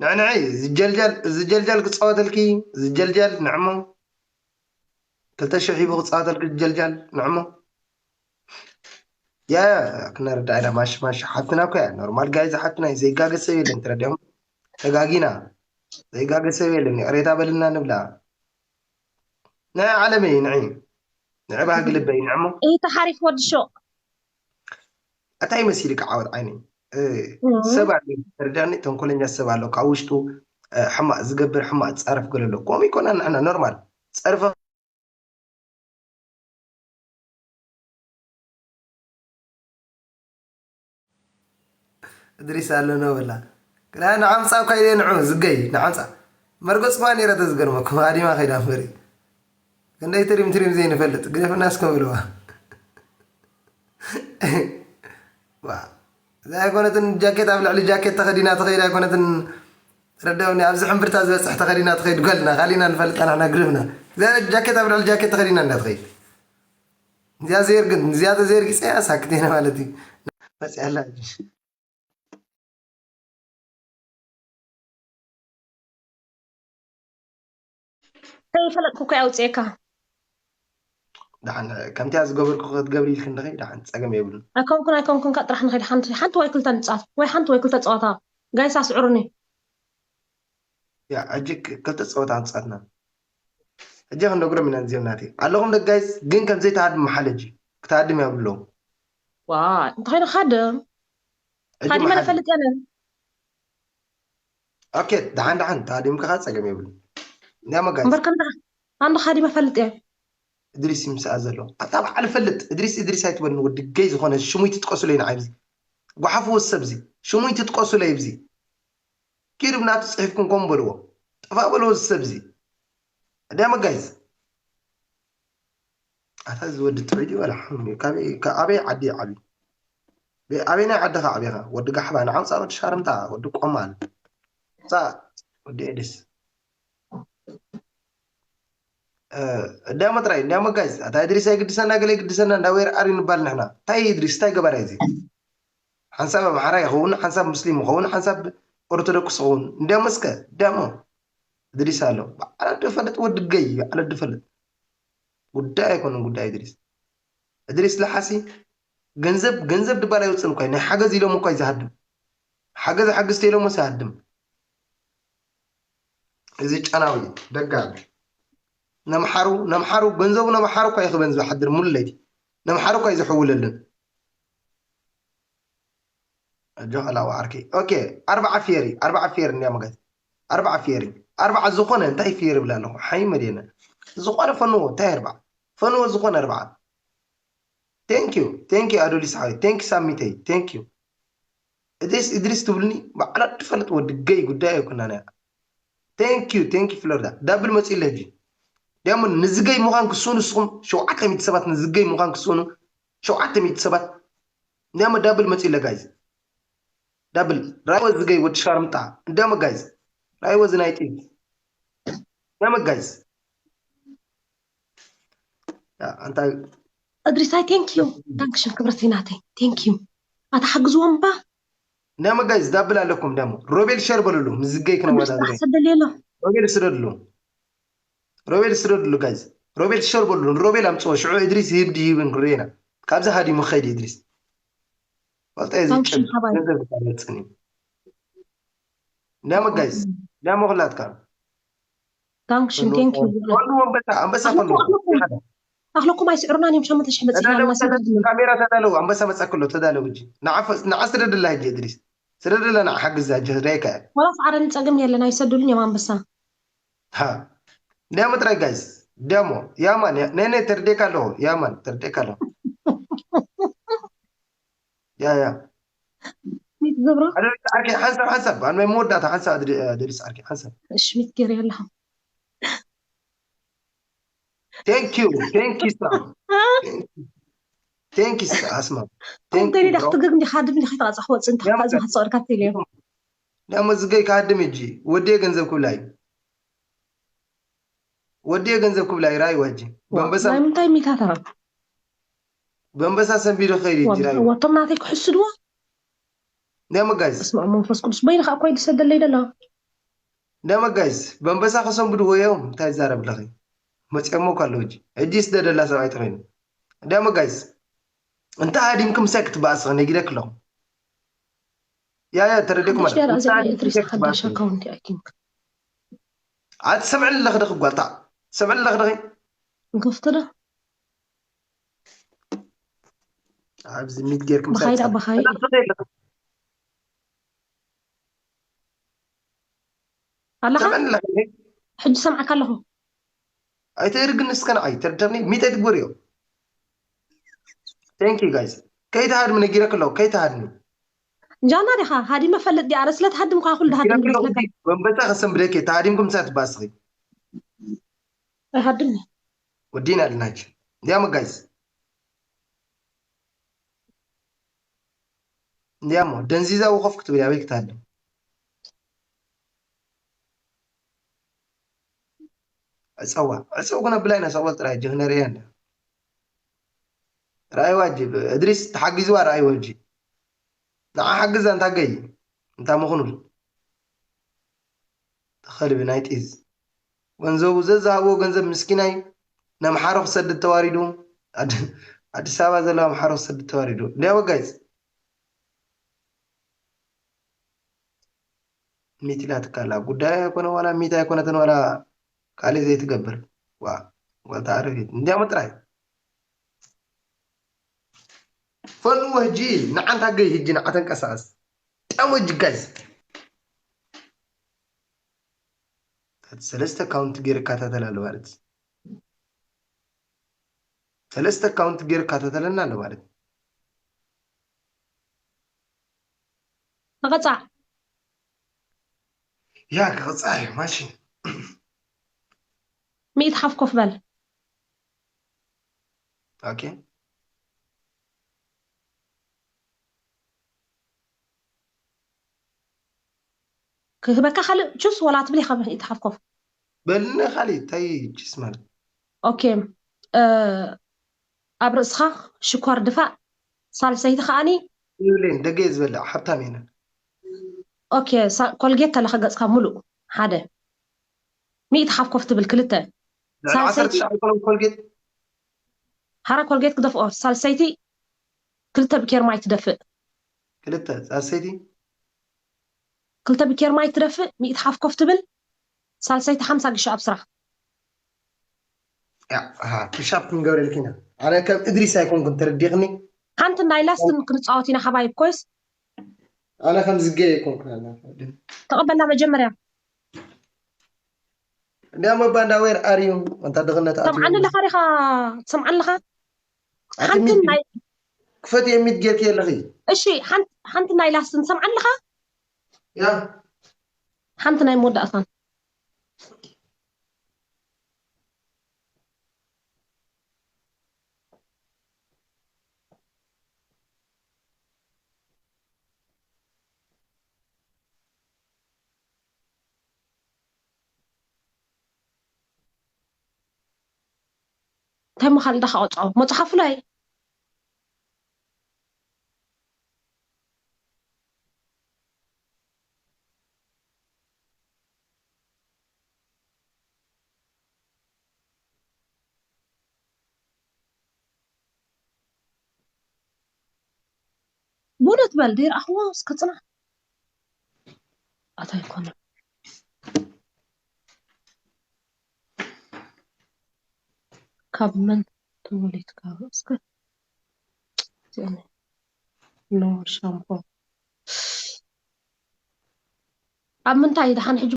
ንዕንዒ ዝጀልጃል ዝጀልጃል ክፃወተልኪ ዝጀልጃል ንዕሞ ክልተ ሽሕ ሂቡ ክፃወተልኪ ዝጀልጃል ንዕሞ ያ ክነርዳ ኢና ማሽ ማሽ ሓፍትና እኮ እያ ኖርማል ጋይ ዝሓፍትና እዩ ዘይጋገ ሰብ የለን ትረዲኦም ተጋጊና ዘይጋገ ሰብ የለን ይቅሬታ በልና ንብላ ናይ ዓለመይ ንዒ ንዒ ባህጊ ልበይ ንዕሞ ይህ ተሓሪፍ ወዲ ሾቕ ኣታይ መሲልካ ዓወት ዓይነይ ሰብ ኣሎ ተረዳኒ ተንኮለኛ ሰብ ኣሎ ካብ ውሽጡ ሕማቅ ዝገብር ሕማቅ ዝፃረፍ ገለ ኣሎ ከምኡ ይኮና ንሕና ኖርማል ፀርፈ እድሪስ ኣሎ ነው በላ ግና ንዓምፃ እኳ ኢለ ንዑ ዝገይ ንዓምፃ መርገፅኳ ነይረ ተዝገርመኩም ሃዲማ ከይዳ እምበሪ ክንደይ ትሪም ትሪም ዘይንፈልጥ ግደፍና እስከ በልዋ እዛ ኣይኮነትን ጃኬት ኣብ ልዕሊ ጃኬት ተኸዲና ትኸይድ ኣይኮነትን ረዳውኒ ኣብዚ ሕምብርታ ዝበፅሕ ተኸዲና ትኸይድ ጓልና ካሊና ንፈልጣ ንሕና ግርምና እዛ ጃኬት ኣብ ልዕሊ ጃኬት ተኸዲና እንዳትኸይድ እዚኣ ዘይር ግን እዚኣ ተዘይርጊፀያ ሳክት ኢና ማለት እዩ መፅያ ኣላ ከይፈለጥኩ እኮ ኣውፅኤካ ደሓን ከምቲያ ዝገበርኩ ክትገብሪ ኢልክ እንደኸይ ደሓን ፀገም የብሉን ኣይኮንኩን ኣይኮንኩን ካ ጥራሕ ንኸይድ ሓንቲ ሓንቲ ወይ ክልተ ንፃት ወይ ሓንቲ ወይ ክልተ ፀዋታ ጋይስ ኣስዕሩኒ ያ ሕጂ ክልተ ፀወታ ንፃትና ሕጂ ክንነግሮም ኢና እዚኦም ናተይ ኣለኹም ደጋይስ ግን ከም ዘይተሃድም መሓለጂ ክትሃድም የብሎም እንታይ ንኻድም ታዲመ ነፈልጥ የለን ኦኬ ደሓን ደሓን ተሃዲምካ ከዓ ፀገም የብሉ እንዲያ መጋይስ እምበር ከም ደሓን ኣንዶ ካዲመ ፈልጥ እየ እድሪስ ይምስኣ ዘሎ ኣታ በዓል ፈልጥ እድሪስ እድሪስ ኣይትበልኒ ወዲ ገይ ዝኾነ ሽሙይ ትጥቀሱለይ ንዓይ ብዚ ጓሓፍዎ ሰብዚ ሽሙይ ትጥቀሱለይ ብዚ ኪዱ ብናቱ ፅሒፍኩም ከም በልዎ ጠፋ በልዎ እዚ ሰብዚ እንዲያ መጋይስ ኣታ እዚ ወዲ ጥዑይ ድዩ ወላ ሓሙም እዩ ካበይ ዓዲ ዓብዩ ኣበይ ናይ ዓድኻ ዓብኻ ወዲ ጋሕባ ንዓውፃ ወዲ ሻርምታ ወዲ ቆማል ፃ ወዲ ኤድስ እንዲያሞ ጥራይ እንዲያሞ ጋይዝ ኣታ እድሪስ ኣይግድሰና ገለ ይግድሰና እንዳ ወይር ኣር ንባል ንሕና እንታይ እድሪስ እንታይ ገባር እዚ ሓንሳብ ኣምሓራ ይኸውን ሓንሳብ ሙስሊም ይኸውን ሓንሳብ ኦርቶዶክስ ይኸውን እንዲያሞ እስከ እንዲያሞ እድሪስ ኣሎ በዓል ድፈልጥ ወዲ ገይ በዓል ድፈልጥ ጉዳይ ኣይኮነን ጉዳይ እድሪስ እድሪስ ለሓሲ ገንዘብ ገንዘብ ድባል ኣይወፅን እኳ ናይ ሓገዝ ኢሎም እኳ ዝሃድም ሓገዝ ሓግዝቲ ኢሎም ወስ ይሃድም እዚ ጨናዊ ደጋሚ ነምሓሩ ነምሓሩ ገንዘቡ ነምሓሩ እኳ ይኽበን ዝሓድር ሙሉ ለይቲ ነምሓሩ እኳ ዝሕውለልን ኣጆኻ ላዋ ዓርከይ ኦኬ ኣርባዓ ፌሪ ኣርባዓ ፌሪ እንዲያ መጋት ኣርባዓ ፌሪ ኣርባዓ ዝኾነ እንታይ ፌሪ ብላ ኣለኹ ሓይ መድየነ ዝኾነ ፈንዎ እንታይ ኣርባዓ ፈንዎ ዝኾነ ኣርባዓ thank you thank you ኣዶሊስ ሓወይ thank you ሳሚተይ thank you እድሪስ እድሪስ ትብልኒ በዓላ ትፈልጥ ወዲ ገይ ጉዳይ ኣይኮና ናይ thank you thank you ፍሎርዳ ዳብል መፂለ ሕጂ ዲያሞ ንዝገይ ምዃን ክስኑ ንስኹም ሸውዓተ ሚእቲ ሰባት ንዝገይ ምዃን ክስኑ ሸውዓተ ሚእቲ ሰባት እንዲያሞ ዳብል መፂለ ጋይዝ ዳብል ራይወ ዝገይ ወዲ ሻርምጣ እንዲያሞ ጋይዝ ራይወ ዝናይ ጢ እንዲያሞ ጋይዝ ኣንታ እድሪሳይ thank you thank you ክብረት ናተይ thank you ኣታ ሓግዝዎም እባ እንዲያሞ ጋይዝ ዳብል ኣለኩም እንዲያሞ ሮቤል ሸር በሉሉ ምዝገይ ክነወዳድረ ሰደሌሎ ሮቤል ስደድሉ ሮቤል ስደድሉ ጋይዝ ሮቤል ሸር በሉሉ ሮቤል ኣምፅዎ ሽዑ እድሪስ ይህብ ድይብን ርኤና ካብዚ ሃዲሙ ኸይድ እድሪስ ፈልጠ ዝጭን ገንዘብ ዝካለፅን እዩ እንዲያሞ ጋይዝ እንዲያሞ ክላትካ Dankeschön, thank you. ወንዱ ወንበሳ ኣንበሳ ፈሉ ኣኽለኩም ኣይስዕሩናን እዮም ሸሞንተ ሽሕ በፂሕና ካሜራ ተዳለው ኣንበሳ መፀክሎ ተዳለው እጂ ንዓ ስደድላ ሕጂ እድሪስ ስደድላ ንዓ ሓግዛ ጀህዳይካ ዋላ ሰዓረ ንፀገም የለን ኣይሰዱልን እዮም ኣንበሳ እንዲያሞ ጥራይ ጋይስ እንዲያሞ ያማን ነነ ተርዴካ ኣለኹ ያማን ተርዴካ ኣለኹ ያ ያ ሚት ገብሮ ዓርከይ ሓንሳብ ሓንሳብ ኣንመይ መወዳእታ ሓንሳብ ድሪስ ዓርከይ ሓንሳብ እሺ ሚት ገይረ ኣለኹ thank you thank you sam thank you ኣስማ እንተ ኢለ ክትግግ እንዲኻ ድም እንዲኻ ተቃጻሕ ወጽ እንተ ካዝ ማሕጸር ካቴልዮ ደሞ ዝገይ ካድም እጂ ወዴ ገንዘብ ክብላይ ወዴ ገንዘብ ክብላይ ራይ ወጂ በንበሳ ናይ ምንታይ ሚታታ በንበሳ ሰንቢዶ ኸይድ እጂ ራይ ወቶም ናተይ ክሕስድዎ ደሞ ጋይስ ስማ መንፈስ ቅዱስ በይንኻ እኮ ይድሰደለይ ደላ ደመ ጋይስ በንበሳ ከሰንብድዎ እዮም። እንታይ ይዛረብ ኣለኺ? መፅኦሞ እኮ ኣለዉ ሕጂ። ሕጂ ስደደላ ሰብኣይ ተኾይኑ። ደመ ጋይስ እንታይ ሃዲምኩም ምሳይ ክትበኣስኺ ነጊረክ ኣለኹ። ያ ያ ተረዲእኩም ሓድሽ ማለት ዳር ኣዘ ምሳይ ኢድሪስ ሓድሽ ክትበኣስኺ። ኣካውንቲ ኣይ ቲንክ ኣቲ ሰምዕኒ ኣለኺ ደኺ ጓልታ ሰምዕኒ ኣለኺ ደኺ ንከፍቶ ዶ ኣብዚ ሚት ጌርኩም ምሳይ ብኻይዳ ጻ- ብኻይ ተናፍኺ ኣለኺ። ኣለኻ ሰምዕኒ ኣለኺ ደኺ ሕጂ ሰምዓካ ኣለኹ ኣይተድርግኒ እስከ ንዓይ ተርደርኒ ሚት ኣይትግበርዮ። Thank you guys። ከይትሃድሚ ነጊረክ ኣለኹ ከይትሃድሚ። ጃና ዲኻ ሃዲመ ፈልጥ ዲኣ ኣረ ስለ ትሃድም ከኣ ኩሉ ሃድም ነጊረክ ኣለኹ መስለካ እዲ ወንበሳ ከሰንብደክ እየ። ተሃዲምኩም ምሳይ ትባስኺ። ኣይሃድም ወዲና ኣለና ሕጂ። እንዲያሞ ጋይስ እንዲያሞ ደንዚዛ ውኸፍ ክትብል ኣበይ ክትሃድም? ዕፀዋ ዕፀው ክነብላ ኢና ሰቕበል ጥራይ ጀግነር እያ እንዳ ረኣይዋ ሕጂ እድሪስ ተሓጊዝዋ ረኣይዋ ሕጂ ንዓ ሓግዛ እንታገይ እንታ ምኹኑል ተኸልቢ ናይ ጢዝ ገንዘቡ ዘዝሃብዎ ገንዘብ ምስኪናይ ነምሓሮ ክሰድድ ተዋሪዱ ኣድ- ኣዲስ ኣበባ ዘሎ ኣምሓሮ ክሰድድ ተዋሪዱ እንዲያ ወጋይዝ ሚት ኢላትካ ኣላ ጉዳይ ኣይኮነ ዋላ ሚት ኣይኮነትን ዋላ ካልእ ዘይትገብር ዋ ጓልታ ኣረፊት እንዲያሞ ጥራይ ፈንዎ ሕጂ ንዓንታ ገይ ሕጂ ንዓ ተንቀሳቀስ ጣሞ ሕጂ ጋይዝ ሰለስተ ካውንት ገይረ እከታተል ኣሎ ማለት ሰለስተ ካውንት ገይረ እከታተለና ኣሎ ማለት ተቐጻዕ ያ ክቕጻዕ እዩ ማሽን ሚእቲ ሓፍ ኮፍ በል ኦኬ ክህበካ ካልእ ጁስ ወላ ትብል ኢኻ ኢትሓፍ ኮፍ በልኒ ካልእ እንታይ ጅስ ማለት ኦኬ እ፣ ኣብ ርእስኻ ሽኮር ድፋእ ሳልሰይቲ ከኣኒ ይብለኝ ደገ እየ ዝበልዕ ሓብታም እየ ኦኬ ሳ- ኮልጌት ከለኻ ገጽካ ሙሉእ ሓደ ሚእቲ ሓፍ ኮፍ ትብል ክልተ ልዕሊ ዓሰርተ ሳልሰይቲ ሻዕ ኣይኮነን ኮልጌት ሓራ ኮልጌት ክደፍኦ ሳልሰይቲ ክልተ ብኬር ማይ ትደፍእ ክልተ ሳልሰይቲ ክልተ ብኬር ማይ ትደፍእ ሚእቲ ሓፍ ኮፍ ትብል ሳልሰይቲ ሓምሳ ግሻ ኣብ ስራሕ ያ ኣሃ ፑሻፕ ክንገብረልኪ ኢና ኣነ ከም እድሪስ ኣይኮንኩን ተረዲቕኒ ሓንቲ ናይ ላስትን ክንፃወት ኢና ሓባይብ ኮይስ ኣነ ከም ዝገየ ኣይኮንኩን ኣነ ተቐበልና መጀመርያ እንዲያሞ ባንዳ ዌር ኣር ዩ ኣንታ ድኽነት ኣትዩ ሰምዓኒ ኣለኻ ዲኻ ትሰምዓኒ ኣለኻ ኣቲ ሓንቲ ሚት ናይ ክፈት የሚት ጌርኪ ኣለኺ እሺ ሓንቲ ሓንቲ ናይ ላስትን ትሰምዓኒ ኣለኻ ያ ሓንቲ ናይ መወዳእታን እንታይ ምኻል እንዳኸቐጫው መፅሓፉ ላይ ብእውነት በል ደይረኣኽዎ እስከ ፅናሕ ኣታ ይኮነ ካብ መን ተወሊድካ እስከ ኖ ሻምፖ ኣብ ምንታይ ደሓን ሕጂ